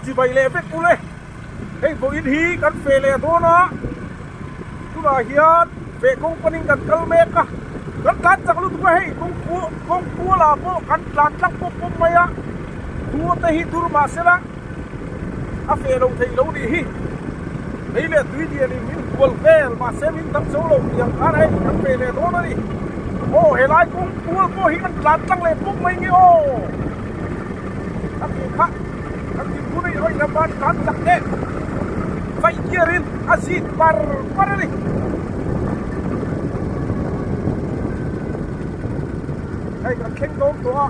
chibai leh vek ule. Hei vawiin hi kan feh leh dawn a, tunah hian feh kawng panin kan kal mek a, kan tlan chak lutuk a hei kawng kawng kualah pawh kan tlan tlang pawp pawp mai a, khua te hi dur mah sela a feh lo theih lo nih hi. Lei leh tui lianin min hual vel mahse min dang zo lo tih ang khan hei kan feh leh dawn a ni. Aw helai kawng kual pawh hi kan tlan tlang leh pawp mai nge aw. A tih kha kan tih hun a awih lova tlan chak leh vaih kiarin a zit par par a ni. Hei kan thleng dawn tawh a,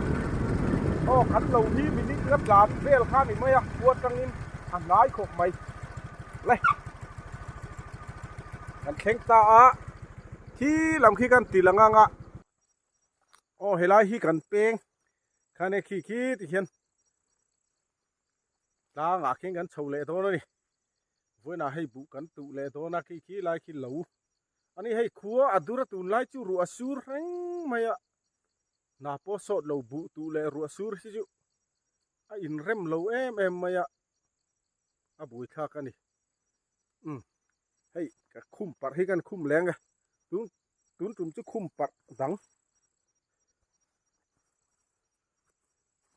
aw kan lo hi minute nga tlan vel kha a ni mai a, khua atangin a hnai khawp mai. Le kan thleng ta a, khi lam khi kan ti lang ang a. Aw helai hi kan peng khane khi khi ti hian tlangah khian kan chho leh dawn a ni vawiinah hei buh kan tuh leh dawn a khi khi lai khi lo a ni hei khua a dur a tunlai chu ruah a sur reng mai a hna pawh sawt lo buh tuh leh ruah sur hi chu a inrem lo em em mai a a buaithlak a ni umm hei ka khum parh hi kan khum leng e tun tun tum chu khum parh dang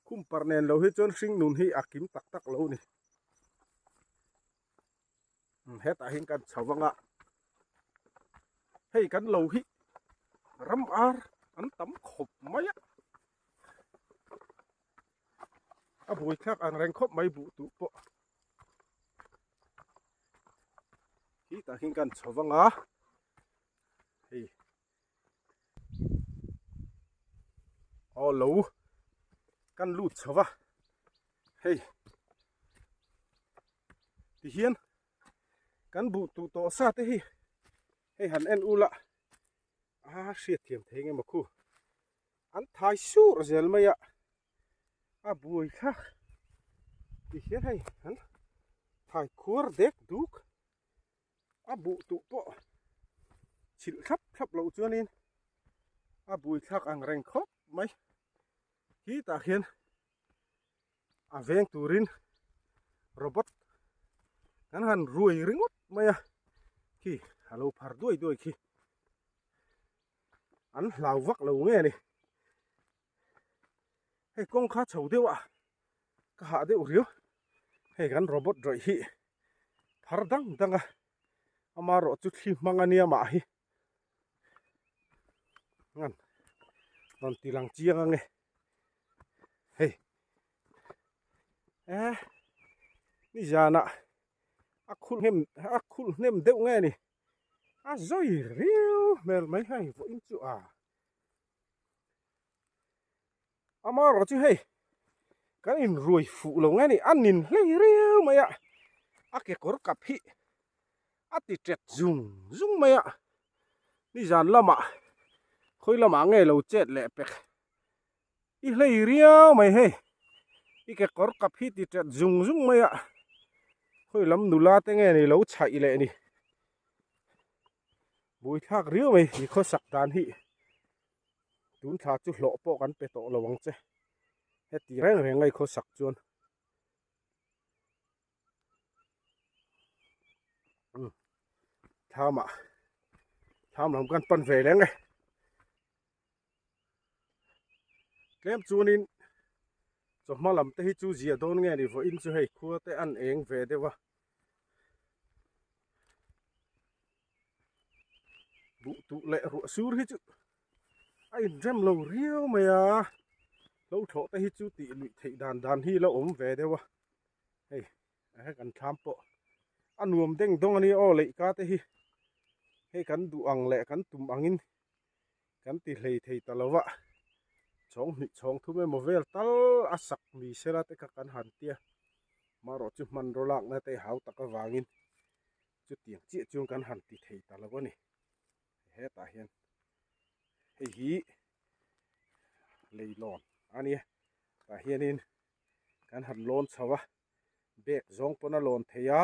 khum parh nen lo hi chuan hring nun hi a kim tak tak lo a ni umm hetah hian kan chho vang a hei kan lo hi ram ar an tam khawp mai a. A buaithlak ang reng khawp mai buh tuh pawh khi tah khian kan chho vang a hei aw lo kan lut chho va hei tihian kan buh tuh tawh sa te hi hei han en ula a hriatthiam thei nge maw khu. An thai sur zel mai a, a buai thlak ti hian hei an thai khuar dek duk a buh tuh pawh chhilh thlap thlap loh chuanin a bui thlak ang reng khawp mai khitah khian a veng turin robot kan han ruai ringawt mai a khi a lo phar duai duai khi. An hlau vak lo nge ni. Hei kawng kha chho deuh a ka hah deuh riau. Hei kan robot rawih hi phar dang dang a amarawh chu thli hmang a nia mah hi ngan rawn ti lang chiang ang e hei e nizanah a khulh hnem a khulh hnem deuh nge ni. A zawi riau hmel mai hei vawiin chu a amarawh chu hei kan inruai fuh lo nge ni a nin hlei riau mai a a kekawr kap hi a ti tet zung zung mai a nizan lamah khawi lamah nge lo chet leh pek I hlei riau mai hei, i kekawr kap hi ti tet zung zung mai a, khawi lam nula te nge ni lo chhaih leh ni, buaithlak riau mai i khawsak dan hi, tun thla chu hlawh pawh kan pe tawh lo ang che, heti reng reng a i khawsak chuan. Thlamah thlam lam kan pan ve leng e. Tlem chuanin chawhma lam te hi chu ziah dawn nge ni vawiin chu hei khua te an eng ve deuh a buh tuh leh ruah sur hi chu a inrem lo riau mai a hlo thlawh te hi chu tih luih theih dan dan hi la awm ve deuh a hei he kan thlam pawh a nuam deng dawng a nia aw leihka te hi hei kan duh ang leh kan tum angin. Kan ti hlei thei ta lo a, chhawng hnih chhawng thum emaw vel tal a sak mi sela te kha kan han tia, marawh chu hmanraw lakna te hau tak avangin chutiang chiah chuan kan han ti thei ta lo a ni. Hetah hian hei hi leilawn a nia, tah hianin kan han lawn chho a, bag zawng pawn a lawn thei a.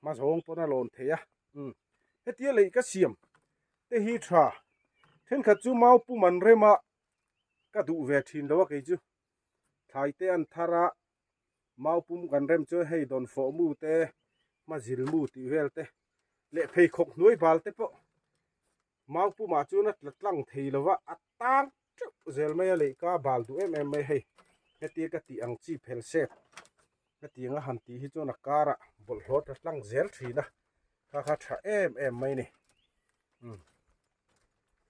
Hma zawng pawn a lawn thei a umm hetia lei ka siam te hi tha thenkhat chu mau pum an rem a ka duh ve thin lo a kei chu thlai te an thar a. Mau pum kan rem chuan hei dawnfawh mu te, hmazil mu tih vel te leh pheikhawk hnuai bal te pawh mau pumah chuan a tla tlang thei lo va, a tang teuh zel mai a lehka bal duh em em mai hei. Hetia ka tih ang chi phel sep hetiang a han tih hi chuan a karah bawlhhlawh tla tlang zel thin a, kha kha tha em em mai a ni. Umm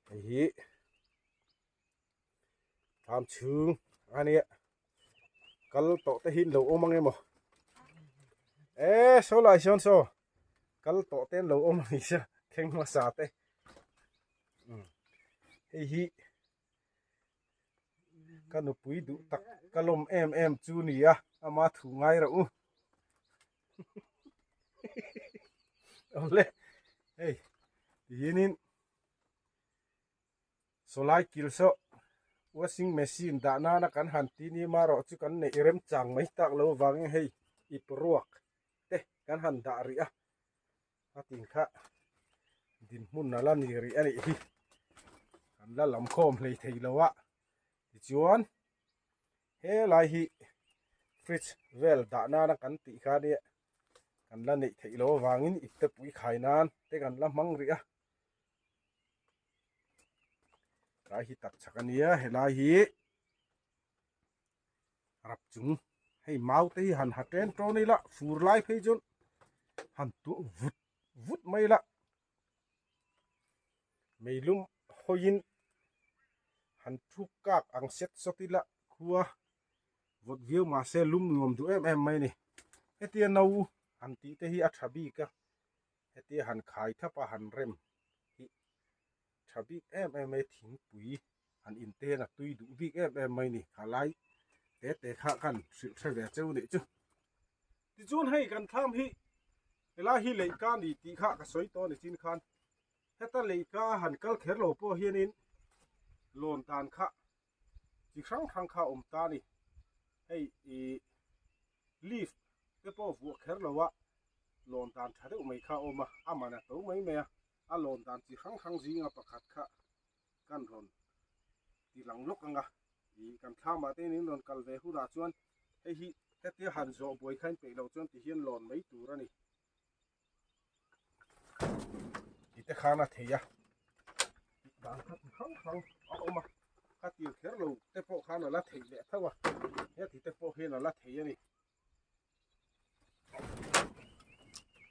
hei hi. Thlam chhung a nia kal tawh te hi an lo awm ang emaw e saw lai sawn saw kal tawh te an lo awm a ni sia thleng hmasa te umm hei hi ka nupui duh tak ka lawm em em chu ni a ama thu ngai reuh u awle hei tihianin. Sawlai kil saw washing machine dah nana kan han ti ni marawh chu kan neih remchang mai tak lo avangin hei ip ruak te kan han dah rih a, a tin kha dinhmun a la ni rih a nih hi, kan la lam khawm hlei thei lo a, tichuan helai hi fridge vel dah nana kan tih kha nia kan la neih theih lo avangin ip te pui khai nan te kan la hmang rih a. Lai hi tak chak a nia helai hi rap chung hei mau te hi han ha ṭen ṭawn ila fur lai phei chuan han tuah vut vut mai ila meilum hawiin han thu kak ang set sawt ila khua vawt viau mahse lum nuam duh em em mai a ni hetia no han tih te hi a tha bik a. Hetia han khai thap a han rem hi tha bik em em mai thingpui han in te hian a tui duh bik em em mai ni kha lai te te kha khan hrilh hre ve cheu nih chu. Tichuan hei kan thlam hi helai hi leihka ni tih kha ka sawi tawh a ni chin khan heta leihka han kal kher lo pawh hianin lawn dan kha chi hrang hrang kha a awm ta a ni hei ih leaf te pawh vuah kher lo a lawn dan tha deuh mai kha a awm a a man a to mai mai a a lawn dan chi hrang hrang zinga pakhat kha kan rawn ti lang lawk ang a ih kan thlamah te in rawn kal ve hunah chuan hei hi hetia han zawh buai kha in peih loh chuan ti hian lawn mai tur a ni. Ti te khan a thei a dan kha ti hrang hrang a awm a ka tir kher lo te pawh khan a la theih leh tho a he ti te pawh hian a la thei a ni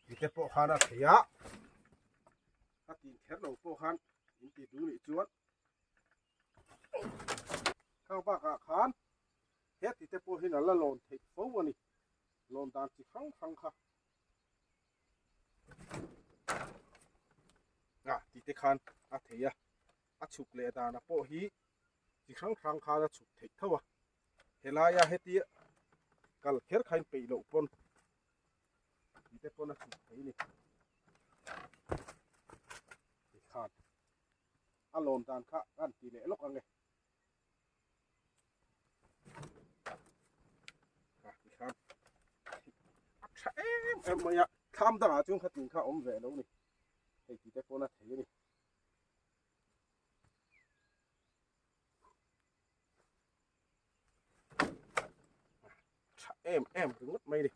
ti te pawh khan a thei a ka tin kher lo pawh khan in ti duh nih chuan khang bakah khan he ti te pawh hian a la lawn theih fo a ni lawn dan chi hrang hrang kha. A ti te khan a thei a a chhuk leh dana pawh hi chi hrang hrang khan a chhuk theih tho a helaia hetia kal kher kha in peih loh pawn ti te pawn a chhuk thei a ni ti khan a lawn dan kha a han ti leh lawk ang e. A tha em em mai a thlam dangah chuan khatin kha a awm ve lo ni hei ti te pawn a thei a ni. Tha em em ringawt mai ni.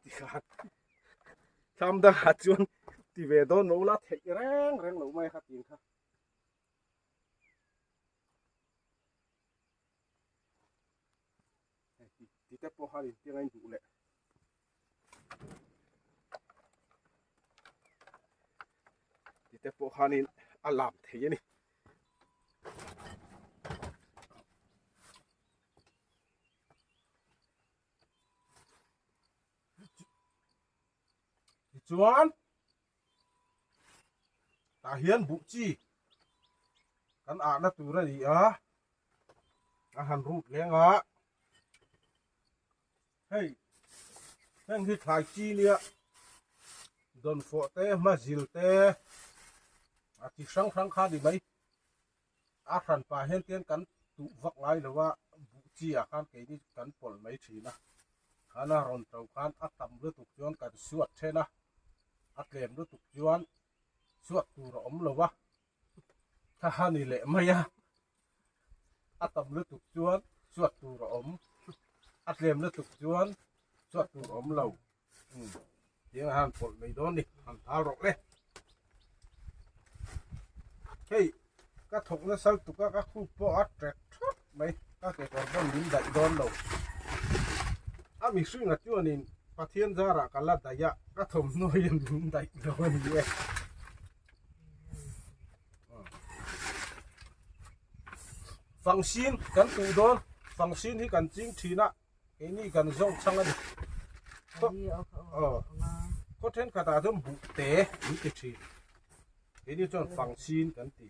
Tikhan thlam dangah chuan ti ve dawn lo la theih reng reng lo mai kha tin kha. Hei ti ti te pawh khan intiang a induh leh. Ti te pawh khanin a lam thei a ni. Tichuan tah hian buh chi kan ahna tur a ni a a han rut leng a hei heng hi thlai chi nia dawnfawh te hmazil te a chi hrang hrang kha a ni mai. A hran pah hian tian kan tuh vak ngai lo a, buh chi ah khan keini chu kan pawlh mai thin a, khan a rawn to khan a tam lutuk chuan kan suat then a, a tlem lutuk chuan suat tur a awm lo a, kha ha ni leh mai a. A tam lutuk chuan chuat tur a awm, a tlem lutuk chuan chuat tur a awm lo. Umm tiang a han pawlh mai dawn ni, han thal rawh le. Hei ka thawk nasa lutuk a, ka khup pawh a trek thawt mai, ka kekawr pawn min daih dawn lo. A mihringa chuanin Pathian zarah ka la daih a, ka thawmhnaw hian min daih lo a ni e. Fangsin kan tuh dawn, fangsin hi kan ching thin a, keini kan zawng chhang a ni. Khaw thenkhatah chuan buh te an ti thin, keini chuan fangsin kan ti.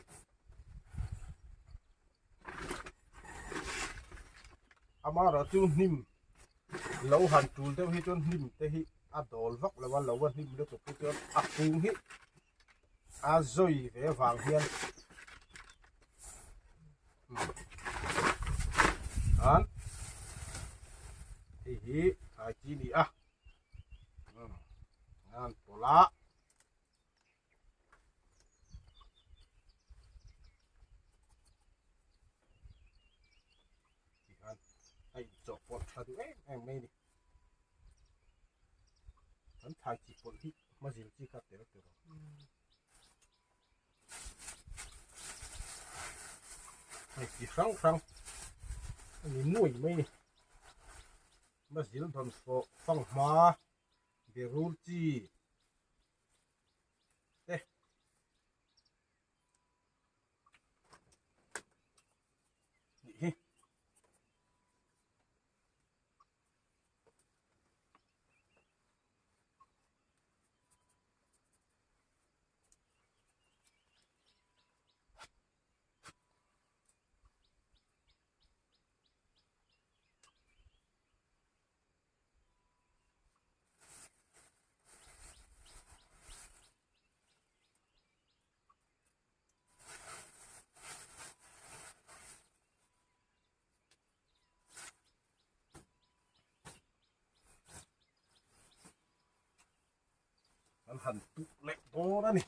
Amaherawhchu hnim lo han tul deuh hi chuan hnim te hi a dawl vak lo a, lo a hnim lutuk hi chuan a kung hi a zawi ve vang hian an hei hi thlai chi ni a an pawlh a. Tikhan a inchawhpawlh tha duh em em mai a ni. Kan thlai chi pawlh hi hma zil chi kha tel tur a Hei chi hrang hrang a ni nuai mai a ni. Hma zil dawnfawh fanghma berul chi te. Nih hi. An han tuh leh dawn a ni.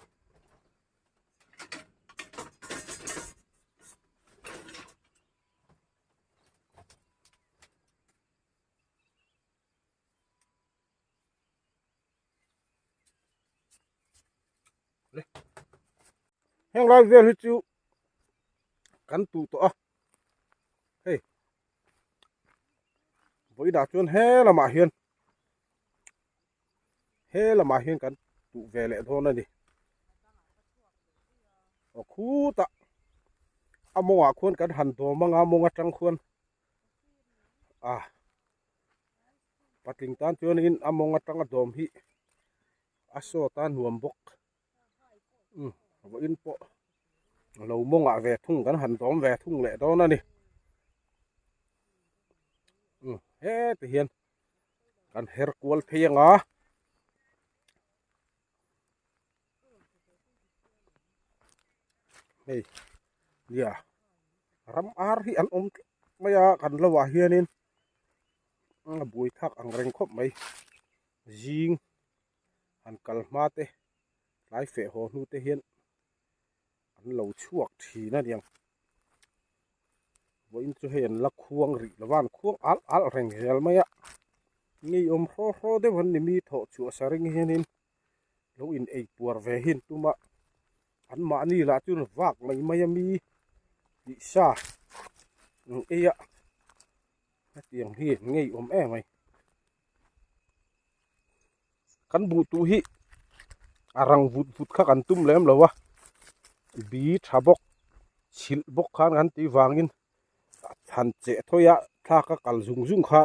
Heng lai vel hi chu kan tuh tawh a hei vawiinah chuan he lamah hian he lamah hian kan tuh ve leh dawn a ni aw khutah a mawngah khuan kan han dawm anga mawng atang khuan a patling tan chuanin a mawng atanga dawm hi a sawt a nuam bawk umm vawiin pawh lo mawngah ve thung kan han dawm ve thung leh dawn a ni umm heti hian kan her kual phei anga. Hei nia ram ar hi an awm tlat mai a kan lo ah hianin a buai thak ang reng khawp mai zing han kal hma te tlai feh haw hnu te hian an lo chhuak thin a niang vawiin chu hei an la khuang rih lo va an khuang al al reng zel mai a ngeiawm hraw hraw deuh an ni mi thawh chhuah sa ring hianin. Lo in ei puar ve hin tum a an mahni lah chu vak mai mai a mi tih sa ang ei a hetiang hi ngei awm em mai kan buh tuh hi a rang vut vut kha kan tum lem lo a bi tha bawk chhilh bawk khan kan tih vangin han cheh thawi a thlak a kal zung zung kha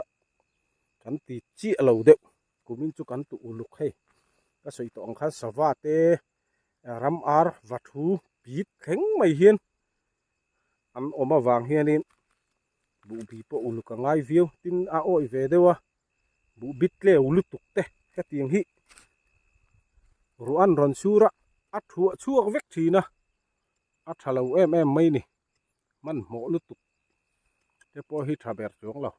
kan ti chiah lo deuh. Kumin chu kan tuh uluk hei ka sawi tawh ang khan sava te ram ar va thu pit thleng mai hian an awm avang hianin buhbi pawh uluk a ngai viau tin a awih ve deuh a buhbi tleu lutuk te hetiang hi ruah an rawn sur a a thuah chhuak vek thin a a tha lo em em mai ni hmanhmawh lutuk te pawh hi tha ber chuang lo.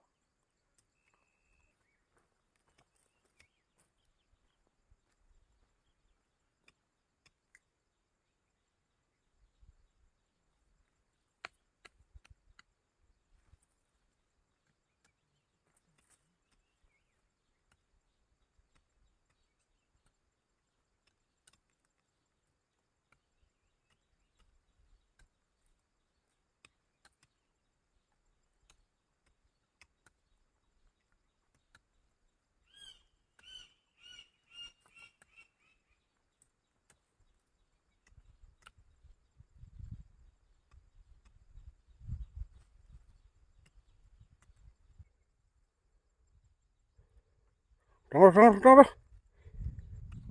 Tang rawh tang rawh tang rawh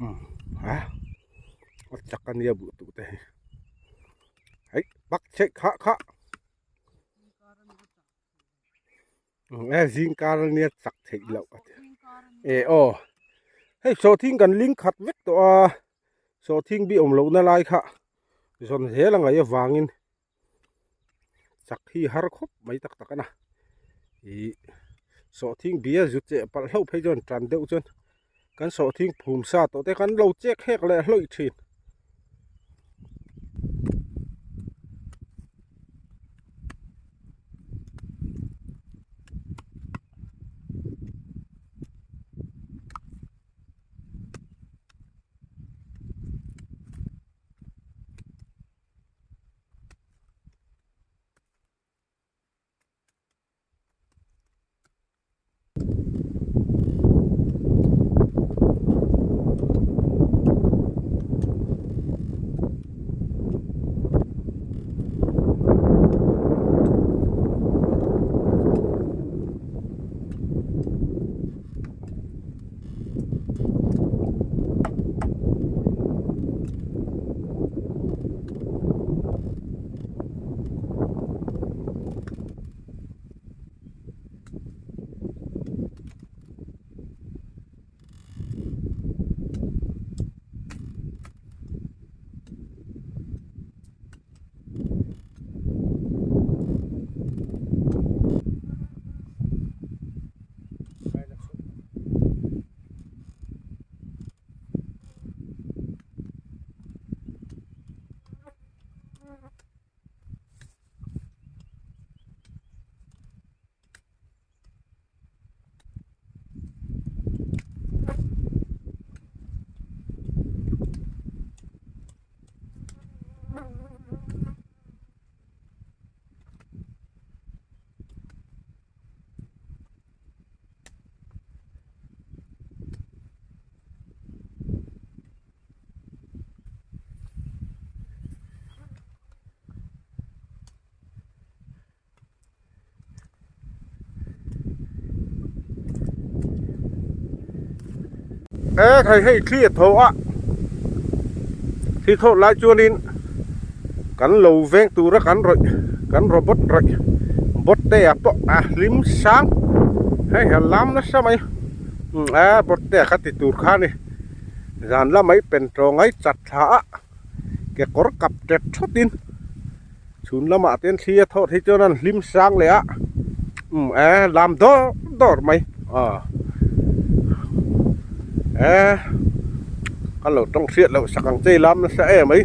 umm a a chak a nia buh tuh te hi hei bak chheih khah khah e zing kar a nia chak theih loh a ti e aw hei sawhthing kan ling khat vek tawh a sawhthing bi awm lohna lai kha zawn zel a ngaih avangin chak hi har khawp mai tak tak a na ih sawhthing bia zu cheh palh hlauh phei chuan tan deuh chuan kan sawhthing phum sa tawh te kan lo chek hek leh hlawih thin. E thei hei thli a tho a thli thawh lai chuanin kan lo veng tura kan rawih kan robot rawih bot te ah pawh a hlim sang hei a lam nasa mai a bot te kha ti tur kha a ni zan lamah i pen tawng a i chat thla a kekawr kap tet thawt in. Chhun lamah te thli a thawh theih chuan an hlim sang leh a umm eh lam dawr dawr mai aw eh ka lo tawng hriat loh sak ang che i lam nasa em mai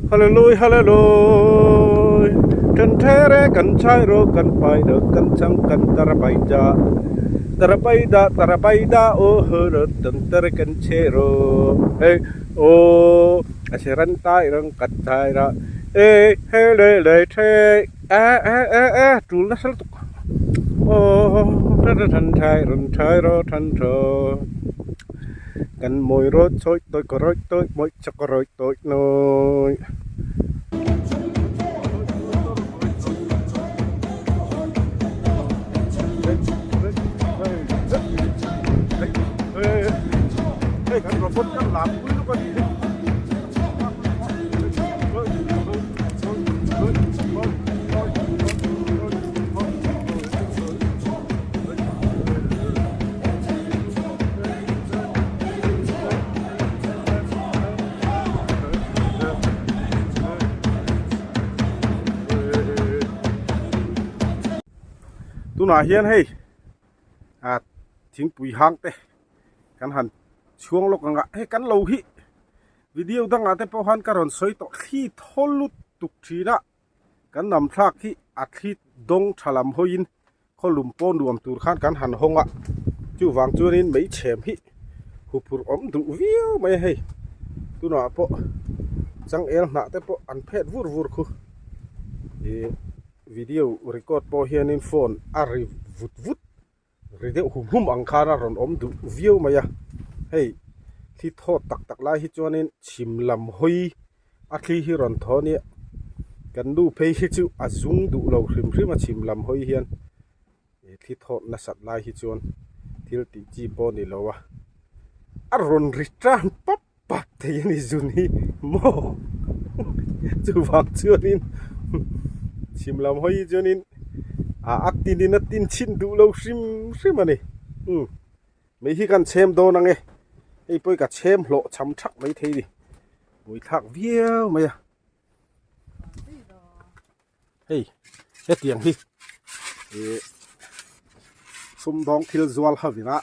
hallelui hallelui then there kan chhai rawh kan pai rawh kan chang kan tar pai cha tar pai da tar pai da aw haw rawh tan tar kan chhe rawh hei aw. A che ran tai rang kat thai ra e he le le the e e e e tul nasa lutuk aw tha tha than thai run thai ro than tho kan mawi ro chawi tawi ka rawi tawi mawi chak ka rawi tawi nawi. Hei kan robot kan lam pui lutuk a ni hi. Tunah hian hei ah thingpui hang te kan han chhuang lawk ang a hei kan lo hi video dangah te pawh khan ka rawn sawi tawh thli thaw lutuk thin a kan nam thlak hi a thli dawng tha lam hawiin khawlum pawh nuam tur khan kan han hawng a chuvang chuanin meichhem hi huphurh awm duh viau mai a hei tunah pawh changel hnah te pawh an phet vur vur khu ih video record pawh hianin phone a ri vut vut ri deuh hum hum ang khan a rawn awm duh viau mai a hei thli thawt tak tak lai hi chuanin chhim lam hawi a thli hi rawn thaw a nia kan nu phei hi chu a zung duh lo hrim hrim a chhim lam hawi hian he thli thawt nasat lai hi chuan Thil tih chi pawh ni lo a, a rawn ri tan pap pap thei a ni zun hi maw chuvang chuanin chhim lam hawi chuanin ah a tinin a tin chhin duh lo hrim hrim a ni umm mei hi kan chhem dawn ang e hei pawh hi ka chhem hlawh cham thak mai thei a ni buaithlak viau mai a. Hei hetiang hi ih sumdawng thil zual ho ina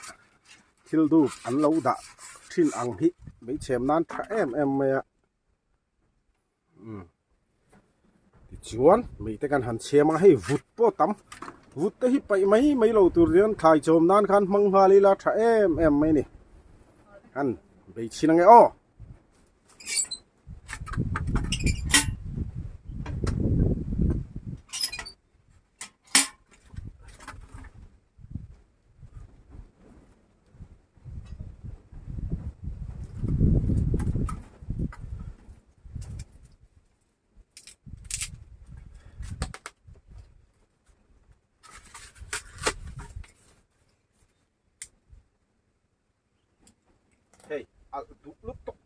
thil dup an lo dah thin ang hi hmeichhem nan tha em em mai a umm tichuan mei te kan han chhem a hei vut pawh a tam vut te hi paih mai mai lo tur hian thlai chawm nan khan hmang nghal ila tha em em mai a ni han bei chhin ange aw. Hei alh duh lutuk.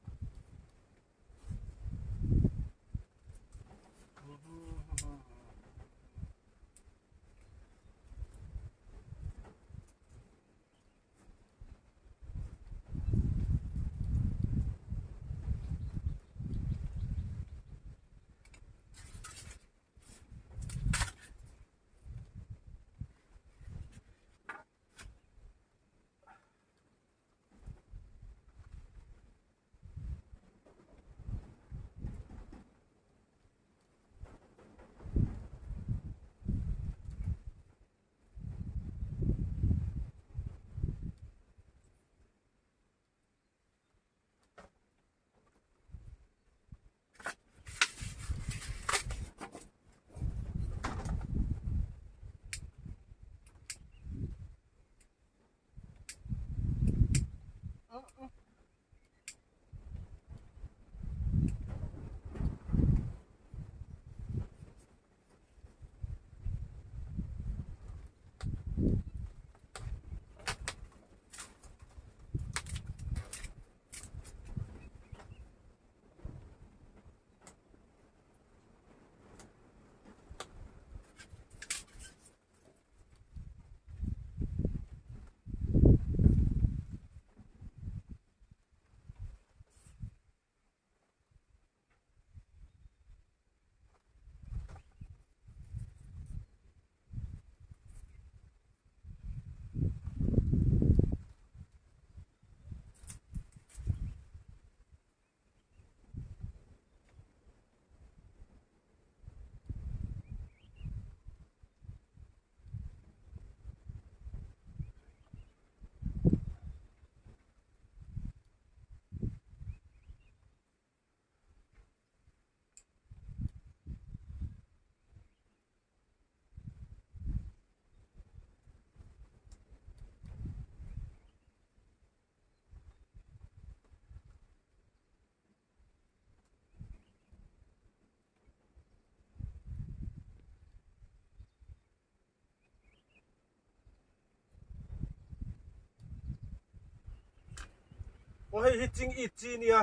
Aw hei hi ching it chi nia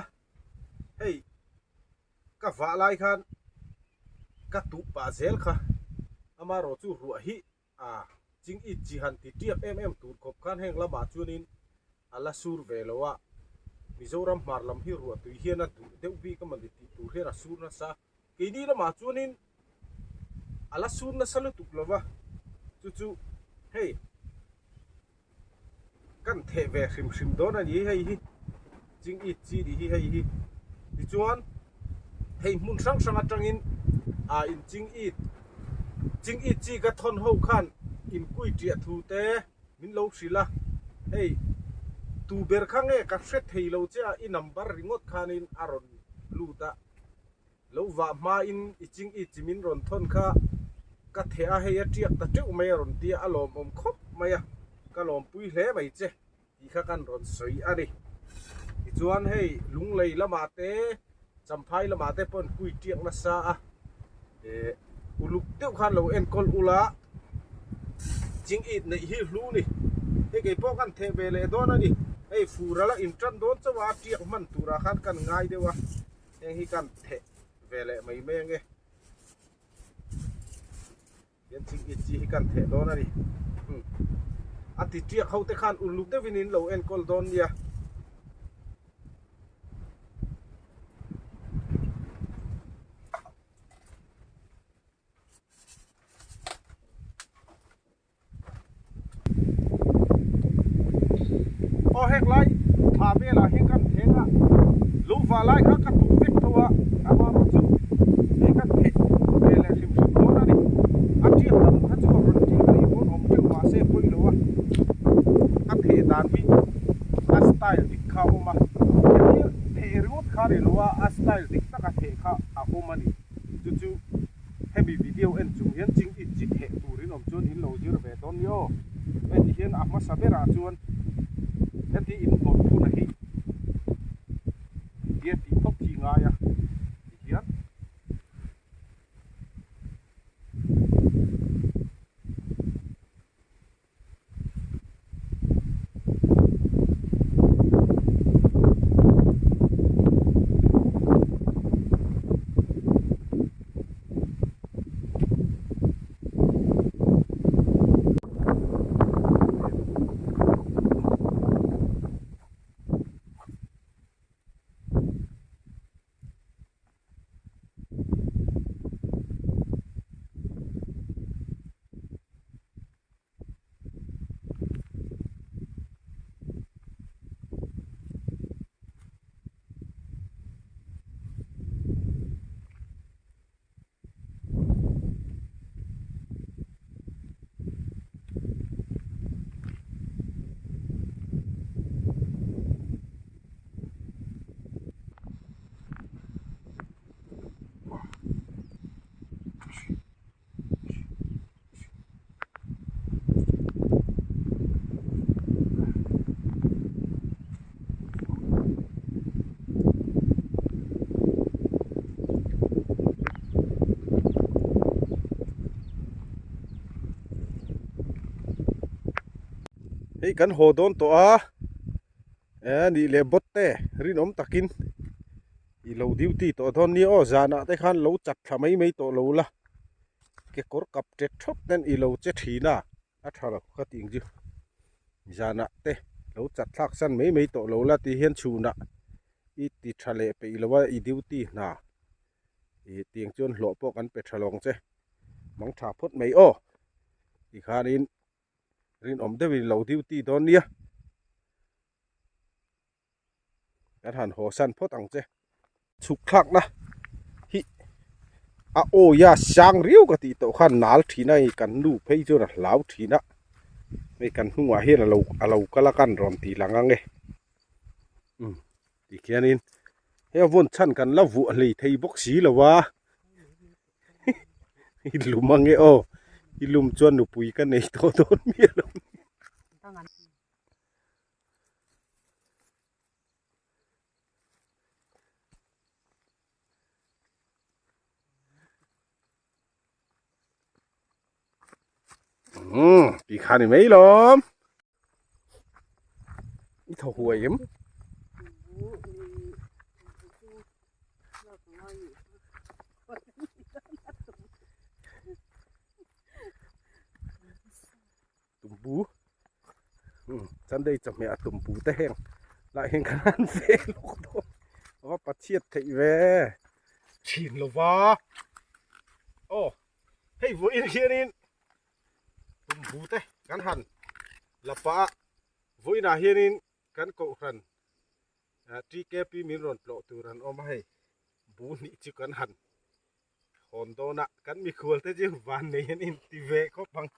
hei ka vah lai khan ka tuh pah zel kha amaherawh chu ruah hi a ching it chi han ti tiak em em tur khawp khan heng lamah chuanin a la sur ve lo a Mizoram hmar lam hi ruah tui hian a duh deuh bik amawni tih tur hian a sur nasa Keini lamah chuanin a la sur nasa lutuk lo va, chu chu hei kan theh ve hrim hrim dawn a ni hei hi ching it chi tih hi hei hi tichuan hei hmun hrang hrang atangin ah in ching it ching it chi ka thawn ho khan in kui tiah thu te min lo hrilh a hei tu ber kha nge ka hre thei lo che a i number ringawt khanin a rawn lut a. Lo vah hmain i ching i chi min rawn thawn kha ka theh a, hei a tiak ta teuh mai a rawn ti a, a lawmawm khawp mai a, ka lawmpui hle mai che tih kha kan rawn sawi a ni. Tichuan hei Lunglei lamah te Champhai lamah te pawh an kui tiak nasa a, eh uluk deuh khan lo enkawl ula ching it neih hi hlu ni. Hei kei pawh kan theh ve leh dawn a ni. Hei fur a la intan dawn chauh a, tiak hman turah khan kan ngai deuh a, heng hi kan theh ve leh mai mai ange. Hian thing it chi hi kan theh dawn a ni. A ti tiak ho te khan uluk deuhin in lo enkawl dawn nia. Aw hek lai thla velah hian kan theng a, lungva lai kha ka tuh vek tho a, amaherawh chu hei kan theh ve leh hrim hrim dawn a ni. A tiak lam kha chu a rawn tiak a nih pawn awm teuh mahse pawi lo a, a theh dan hi a style dik kha a awm a, hetia theh ringawt kha a ni lo a, a style dik taka theh kha a awm a ni. Chu chu hemi video en chung hian ching it chi theh turin awm chuan in lo zir ve dawn ni aw. Heti hian a hmasa berah chuan heti in hmawlh phun a hi tia tih phawt hi ngai a ti hian. Hei kan haw dawn tawh a eh nih leh bawt te rinawm takin i lo duty tawh dawn nia aw zanah te khan lo chat thla mai mai tawh lo la. Kekawr kap tet thawt ten i lo che thin a, a tha lo ka tih ang chu. Zanah te lo chat thlak san mai mai tawh lo la tih hian chhunah i ti tha leh peih lo a, i duty hna ih tiang chuan hlawh pawh kan pe tha lo ang che. Mang tha phawt mai aw tikhanin rinawm deuhin i lo duty dawn nia. Kan han haw san phawt ang che. Chhuk thlakna hi a awi a sang riau ka tih tawh khan nal thin a hei kan nu phei chuan a hlau thin a hei kan hnungah hian alo alo kal a kan rawn tih lang ang e umm tikhianin hei a vawn chhan kan la vuah hlei thei bawk si lo a i lum ang e aw i lum chuan nupui ka nei tawh dawn miah lo. Umm ti kha ni mai lawm i thaw huai em tumbu Sunday chawhmeh a tumbu te heng lah hian kan han ve lawk dawn a va pachhiat theih ve thin lova aw hei vawiin hianin tumbu te kan han la pah a vawiinah hianin kan kohhran TKP min rawn tlawh tur an awm a hei bu hnih chu kan han Hawn dawn a kan mikhual te chu van nei an inti ve khawp ang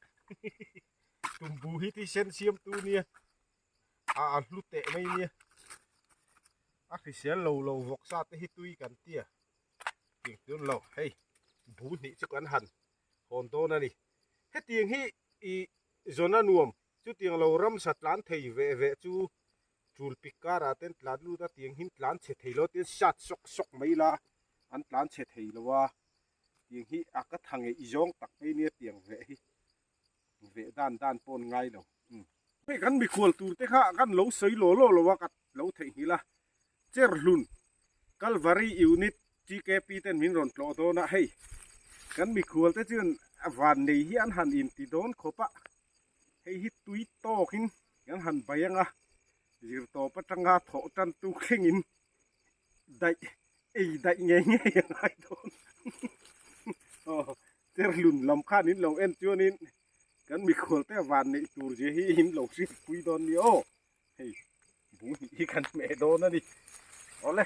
tumbu hi ti sen siam tu nia a a hlu teh mai nia a hrisel lo lo vawk sa te hi tui kan tia tiang tun lo hei bu hnih chu kan han hawn dawn a ni hetiang hi i zawna nuam chutiang lo ramsa tlan thei ve ve chu Chul pik karah ten tlan lut a tiang hin tlan chhe thei lo tin sat sawk sawk mai la an tlan chhe thei lo a tiang hi a ka tha ngeih zawng tak mai nia tiang veh hi veh dan dan pawn ngai lo. Hei kan mikhual tur te kha kan lo sawi law law lo a ka lo theihnghilh a, Cherhlun Kalvari Unit TKP ten min rawn tlawh dawn a, hei kan mikhual te chuan van nei hi an han inti dawn khawp a, hei hi tui tawkin kan han bai ang a, zirtawp atanga thawh tan tu thlengin daih ei daih ngei ngei a ngai dawn aw Cherhlun lam khan in lo en chuanin kan mikhual te van neih tur zia hi in lo hriat pui dawn nia aw hei bung hnih hi kan hmeh dawn a ni awle.